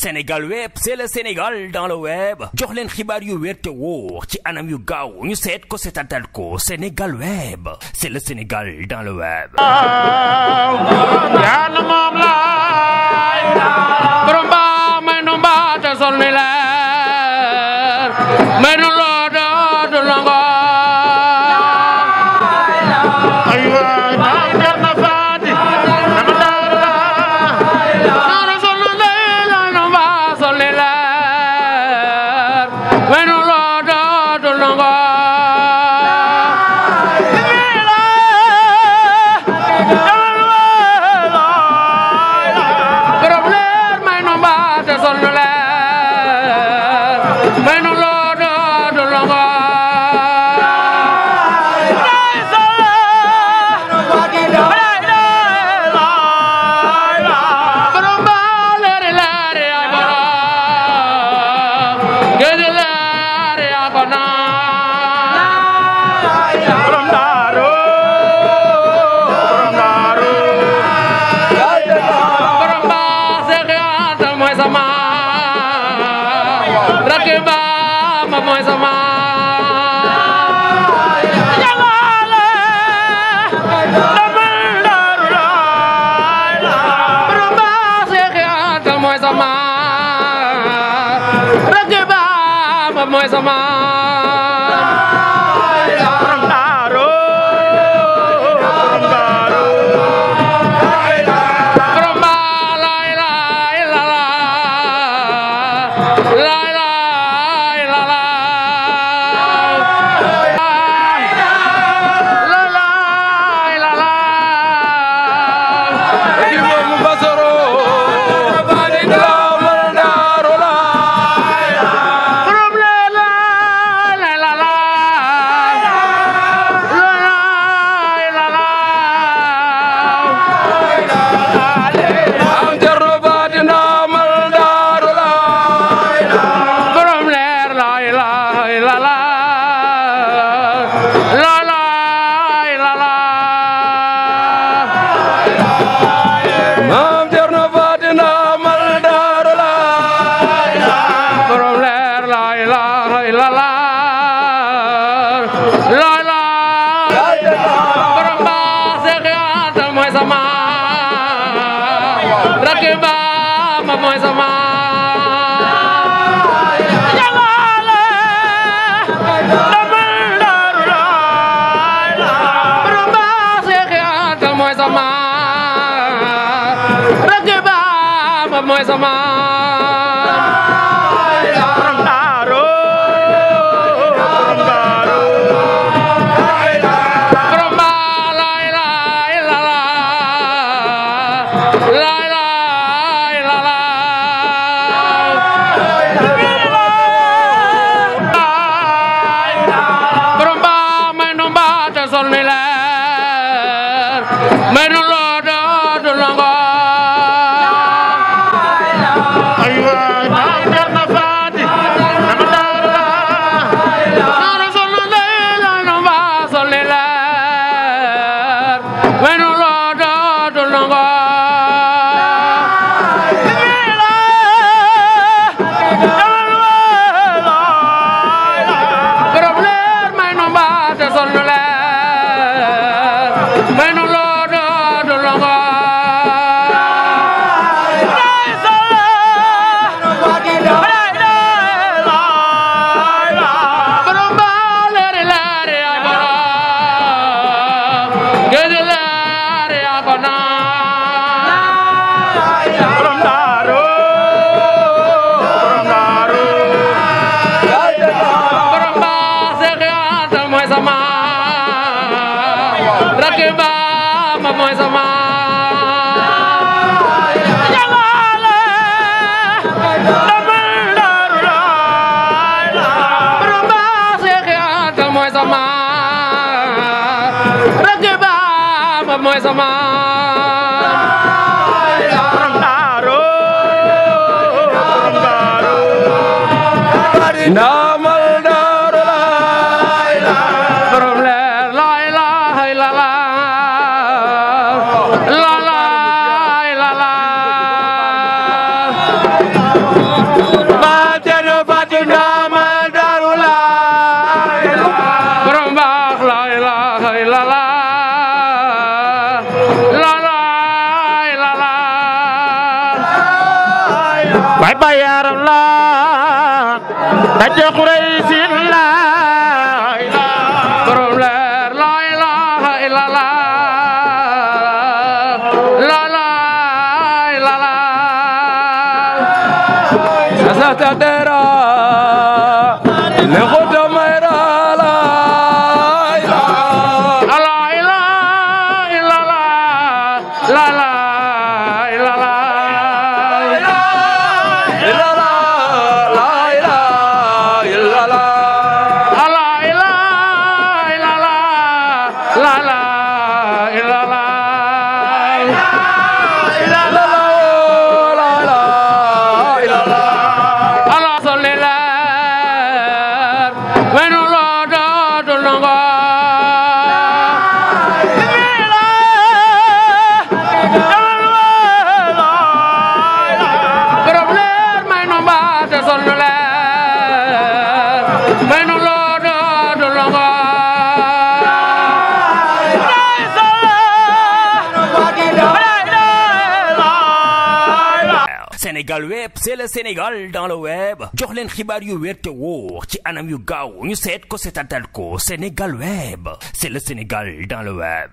Sénégal web c'est le Sénégal dans le web jox leen xibaar yu wér te wóor ci anam yu gaaw ñu seet ko seetatal ko Sénégal web c'est le Sénégal dans le web. Yàlla moom laay borom ba may nu mbaate sol mi leer may nu loo dootu longo ay waay maam jar na faati dama daara naara sol nu leer nu mbaa sol mi leer may nu loo dootu longo mooy sama borom daaru borom ba la ilaha illallah la ilaha illallah la ilaha illallah mu basoro mooy sama borom daaru borom ba la ilaha illallah la ilaha illallah borom ba may nu mbaate sol mi leer may nu loo dootu longo mooy sama mooy sama borom daaru ndamal daaru borom leer la ilaha illallah la ilaha illallah way bayaram la daje Quraysin la borom leer la ilaha illallah la la illallah satadera le khodamayra la ilaha illallah la la Sénégal web c'est le Sénégal dans le web jox leen xibaar yu wér te wóor ci anam yu gaaw ñu seet ko seetatal ko Sénégal web c'est le Sénégal dans le web